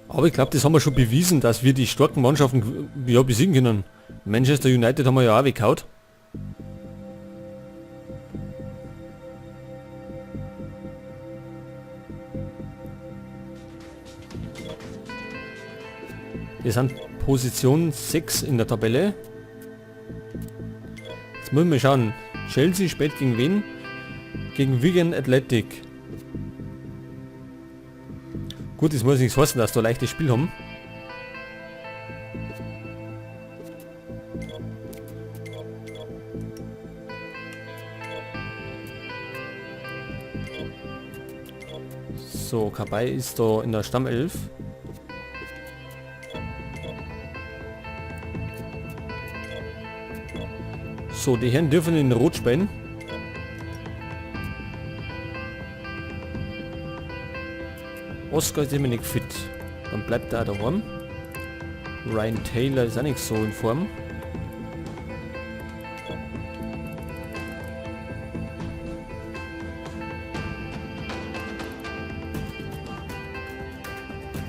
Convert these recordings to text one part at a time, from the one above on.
Aber ich glaube, das haben wir schon bewiesen, dass wir die starken Mannschaften ja, besiegen können. Manchester United haben wir ja auch weggehaut. Wir sind Position 6 in der Tabelle. Jetzt müssen wir schauen. Chelsea spielt gegen wen? Gegen Wigan Athletic. Gut, das muss nichts heißen, dass da leichtes Spiel haben. So, Kabay ist da in der Stammelf. So, die Herren dürfen in Rot spielen. Oscar ist immer nicht fit. Dann bleibt er daheim. Ryan Taylor ist auch nicht so in Form.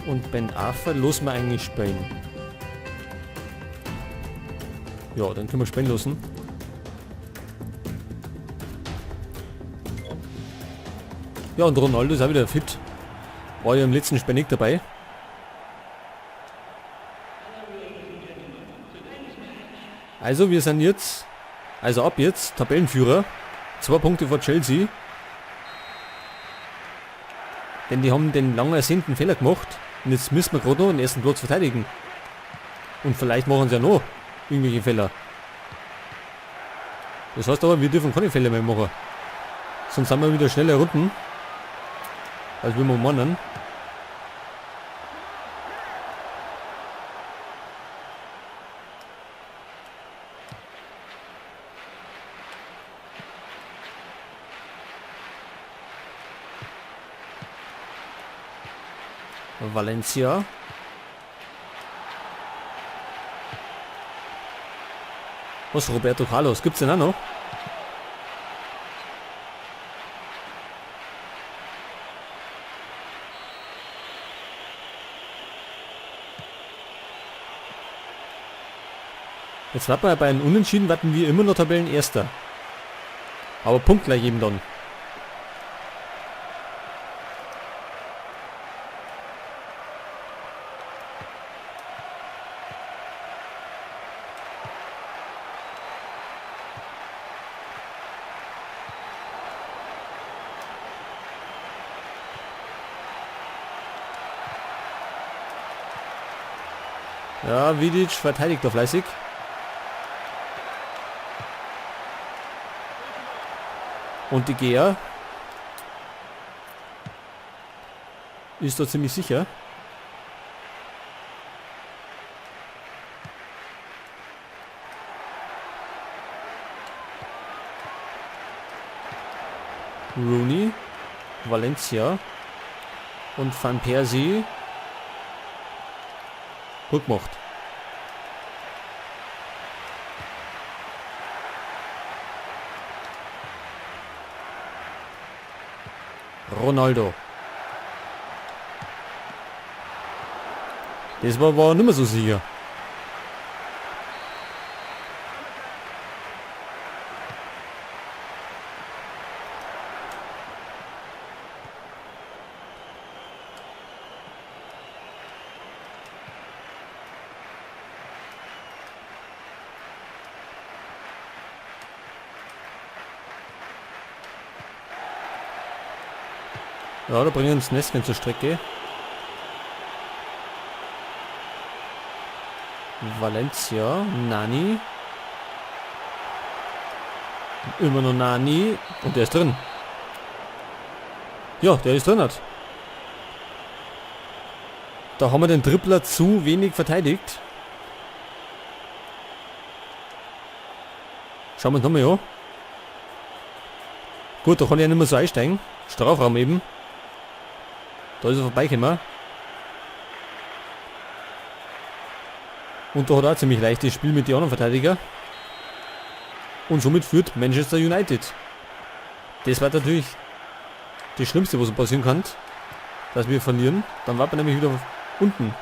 Und Ben Arfa lassen wir eigentlich spielen. Ja, dann können wir spielen lassen. Ja, und Ronaldo ist auch wieder fit. War ja im letzten Spiel nicht dabei. Also wir sind jetzt, also ab jetzt, Tabellenführer. 2 Punkte vor Chelsea. Denn die haben den lang ersehnten Fehler gemacht. Und jetzt müssen wir gerade noch den ersten Platz verteidigen. Und vielleicht machen sie ja noch irgendwelche Fehler. Das heißt aber, wir dürfen keine Fehler mehr machen. Sonst sind wir wieder schneller unten. Als wir meinen. Valencia. Was, Roberto Carlos? Gibt's den auch noch? Jetzt warten wir bei einem Unentschieden, warten wir immer noch Tabellenerster. Aber punktgleich eben dann. Ja, Vidic verteidigt doch fleißig. Und die Gea ist da ziemlich sicher. Rooney, Valencia und Van Persie. Gut gemacht. Ronaldo. Das war nicht mehr so sicher. Ja, da bringen uns Nestchen zur Strecke. Valencia, Nani. Immer noch Nani. Und der ist drin. Ja, der ist drin hat. Da haben wir den Dribbler zu wenig verteidigt. Schauen wir uns nochmal an. Gut, da kann ich ja nicht mehr so einsteigen. Strafraum eben. Da ist er vorbeigekommen. Und da hat er auch ziemlich leichtes Spiel mit den anderen Verteidiger. Und somit führt Manchester United. Das war natürlich das Schlimmste, was passieren kann, dass wir verlieren. Dann war man nämlich wieder Unten.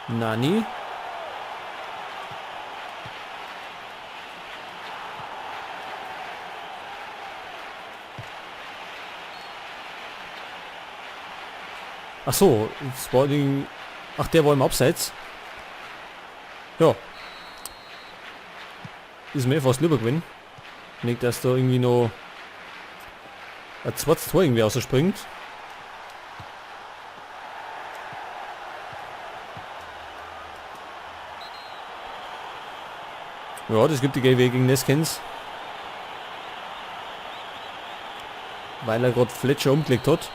Nani. Ach so, das war die, ach, der war im Abseits. Ja. Ist mir fast lieber gewesen. Nicht, dass da irgendwie noch ein zweites Tor irgendwie rausspringt. Ja, das gibt die GW gegen Neskens. Weil er gerade Fletcher umgelegt hat.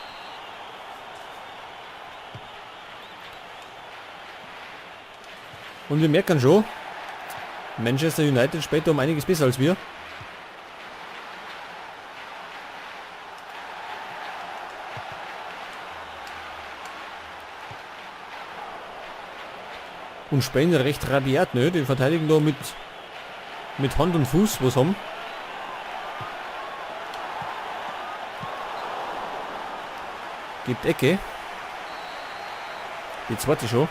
Und wir merken schon, Manchester United spielt um einiges besser als wir. Und spielen recht rabiat, ne? Die verteidigen da mit Hand und Fuß, was haben. Gibt Ecke. Die zweite schon.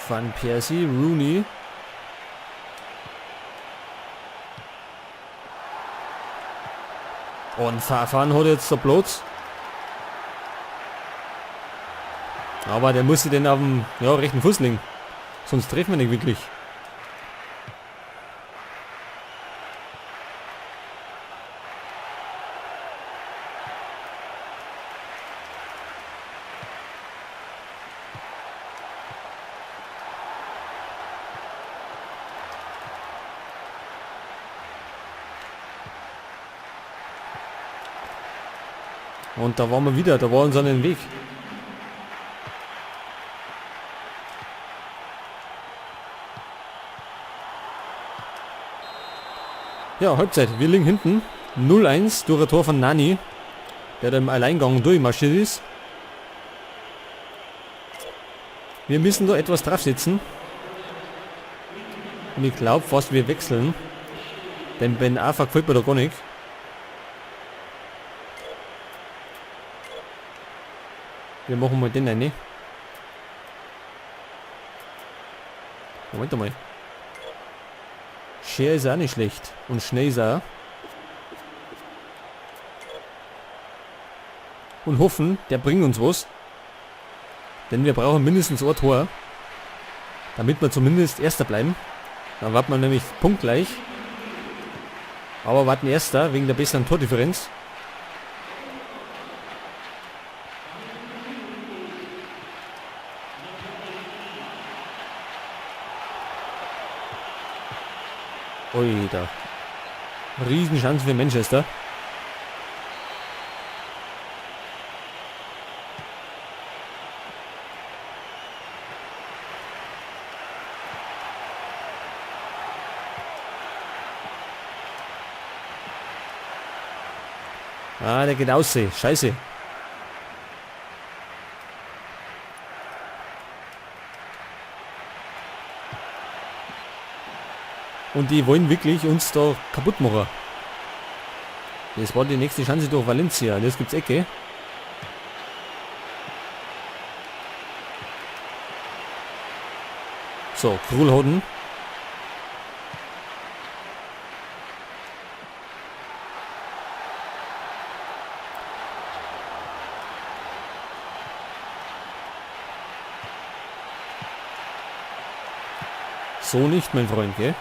Van Persie, Rooney. Und Farfan hat jetzt der Platz. Aber der musste den auf dem, ja, rechten Fuß legen. Sonst treffen wir nicht wirklich. Und da waren wir wieder, da war uns an den Weg. Ja, Halbzeit. Wir liegen hinten. 0-1 durch ein Tor von Nani, der da im Alleingang durchmarschiert ist. Wir müssen da etwas draufsetzen. Und ich glaub fast, wir wechseln. Denn Ben Arfa gefällt mir da gar nicht. Wir machen mal den rein. Moment mal. Scher ist auch nicht schlecht. Und schnell ist er auch. Und hoffen, der bringt uns was. Denn wir brauchen mindestens ein Tor. Damit wir zumindest Erster bleiben. Dann warten wir nämlich punktgleich. Aber warten Erster wegen der besseren Tordifferenz. Ui, da. Riesenchance für Manchester. Ah, der geht aus. Scheiße. Und die wollen wirklich uns da kaputt machen. Das war die nächste Chance durch Valencia. Und jetzt gibt's Ecke. So, Krul. So nicht, mein Freund, gell?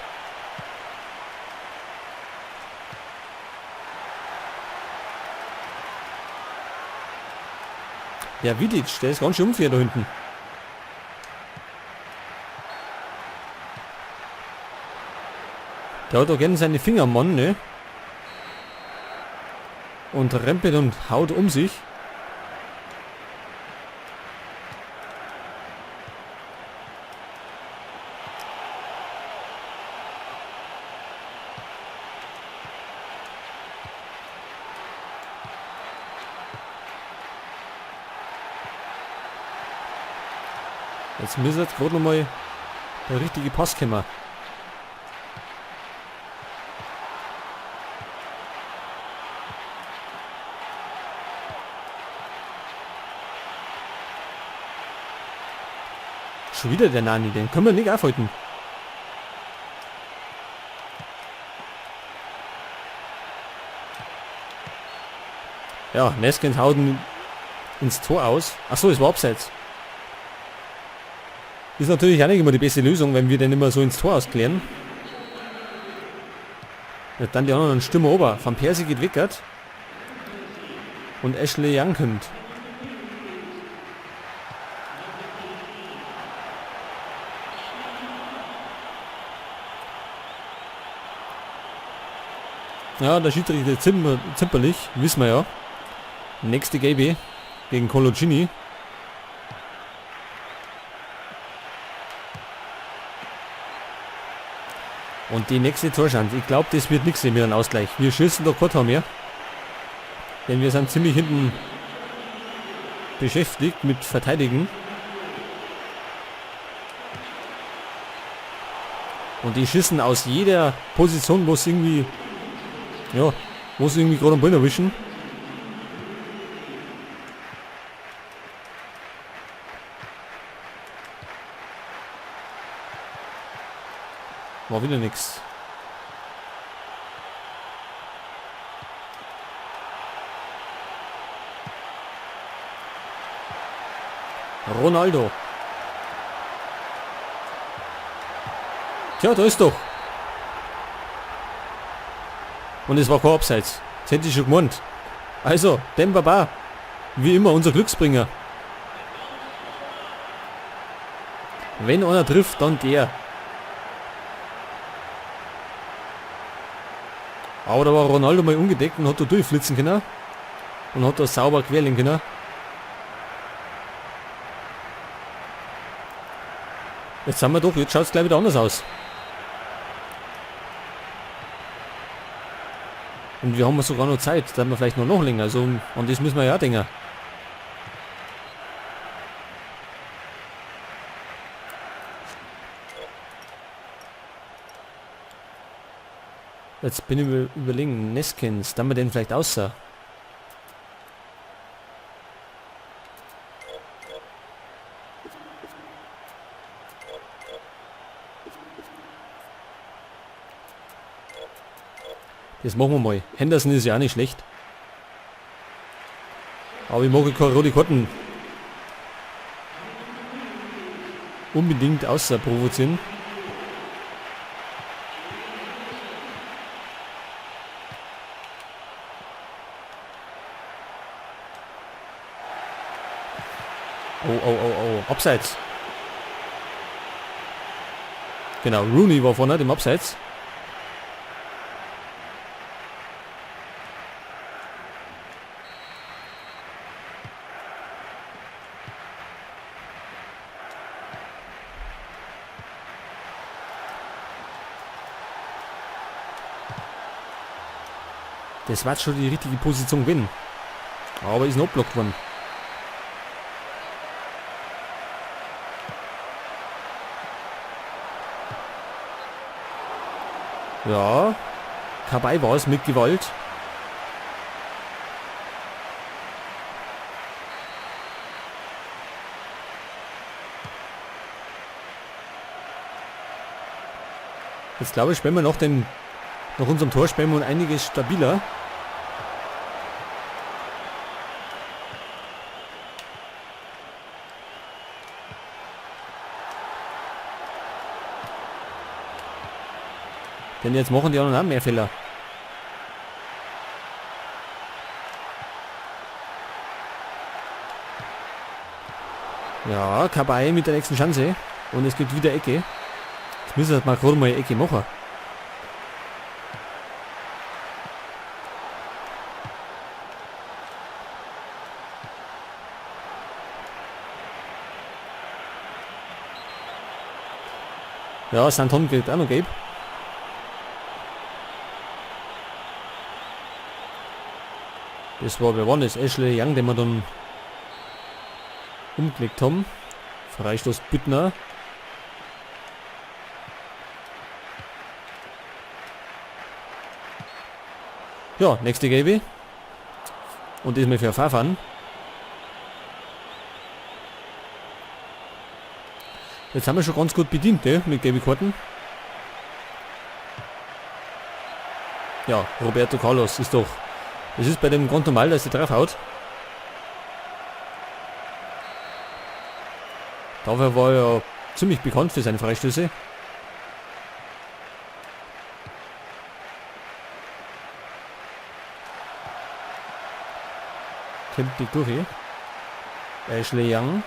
Der Vidic, der ist ganz schön unfair da hinten. Der hat doch gerne seine Finger am Mann, ne? Und rempelt und haut um sich. Jetzt müsste jetzt gerade nochmal der richtige Pass kommen. Schon wieder der Nani, den können wir nicht aufhalten. Ja, Neskens haut ins Tor aus. Achso, es war abseits. Ist natürlich auch nicht immer die beste Lösung, wenn wir den immer so ins Tor ausklären. Ja, dann die anderen Stürmer ober. Van Persie geht weg, grad. Und Ashley Young kommt. Ja, der Schiedsrichter zimperlich, wissen wir ja. Nächste Gelbe gegen Coloccini. Und die nächste Torschance. Ich glaub, das wird nix mit einem Ausgleich. Wir schießen doch kein Tor mehr. Denn wir sind ziemlich hinten beschäftigt mit Verteidigen. Und die schießen aus jeder Position, wo es irgendwie, ja, wo es irgendwie gerade am Ball erwischen. War wieder nix. Ronaldo. Tja, da ist doch. Und es war kein Abseits. Das hätte ich schon gemeint. Also, Demba Ba. Wie immer unser Glücksbringer. Wenn einer trifft, dann der. Aber da war Ronaldo mal ungedeckt und hat da durchflitzen können. Und hat da sauber querlegen können. Jetzt sind wir doch, jetzt schaut's gleich wieder anders aus. Und wir haben sogar noch Zeit, da haben wir vielleicht noch länger. Also, an das müssen wir ja auch denken. Jetzt bin ich mir überlegen, Neskens, da wir den vielleicht außer. Das machen wir mal. Henderson ist ja auch nicht schlecht. Aber ich mag keine rote Karten unbedingt außer provozieren. Oh, oh, oh, oh. Abseits. Genau, Rooney war vorne, dem Abseits. Das war schon die richtige Position gewesen. Aber ist noch abblockt worden. Ja, Cabaye war es mit Gewalt. Jetzt glaube ich, spielen wir nach unserem Tor spielen wir einiges stabiler. Denn jetzt machen die anderen auch mehr Fehler. Ja, Cabaye mit der nächsten Chance. Und es gibt wieder Ecke. Jetzt müssen wir mal gerade mal eine Ecke machen. Ja, Santon kriegt auch noch gelb. Das war, wer war das? Ashley Young, den wir dann umgelegt haben. Freistoß Büttner. Ja, nächste gelbe. Und diesmal für Farfan. Jetzt haben wir schon ganz gut bedient, ne? Mit gelben Karten. Ja, Roberto Carlos ist doch... Es ist bei dem ganz normal, dass er draufhaut. Dafür war er ziemlich bekannt für seine Freistöße. Kommt nicht durch. Ashley Young.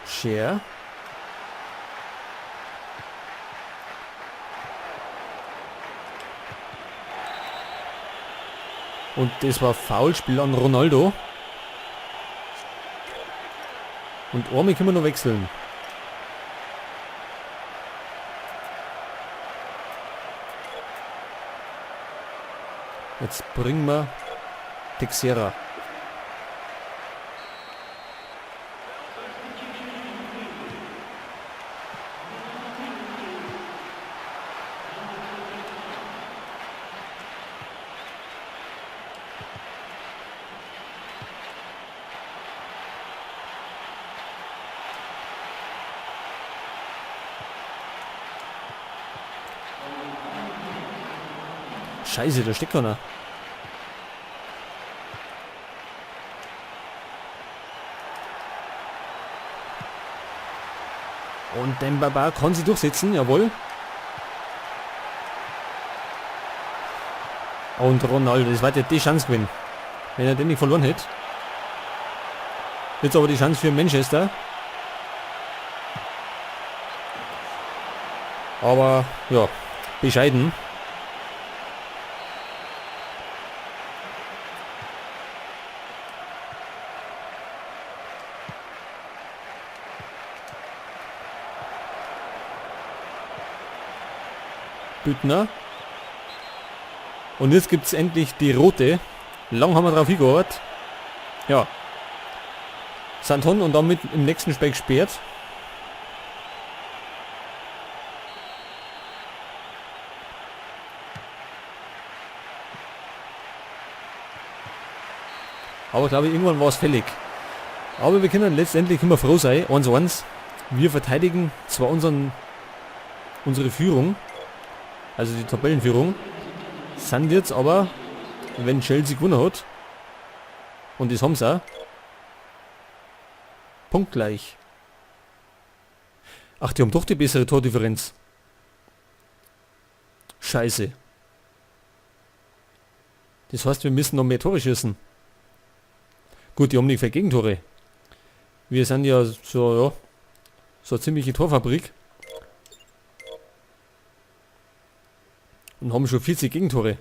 Share. Und das war Foulspiel an Ronaldo. Und einmal können wir noch wechseln. Jetzt bringen wir Teixeira. Scheiße, da steckt keiner. Und Demba Ba kann sie durchsetzen, jawohl. Und Ronaldo, das war ja die Chance gewesen. Wenn er den nicht verloren hätte. Jetzt aber die Chance für Manchester. Aber, ja, bescheiden. Büttner. Und jetzt gibt's endlich die rote. Lang haben wir drauf hingearbeitet. Ja. Santon und damit im nächsten Spiel gesperrt. Aber glaube ich, irgendwann war's fällig. Aber wir können letztendlich immer froh sein. 1-1. Wir verteidigen zwar unsere Führung, also die Tabellenführung, sind jetzt aber, wenn Chelsea gewonnen hat, und das haben sie auch, punktgleich. Ach, die haben doch die bessere Tordifferenz. Scheiße. Das heißt, wir müssen noch mehr Tore schießen. Gut, die haben nicht viel Gegentore. Wir sind ja so eine ziemliche Torfabrik. Und haben schon 40 Gegentore.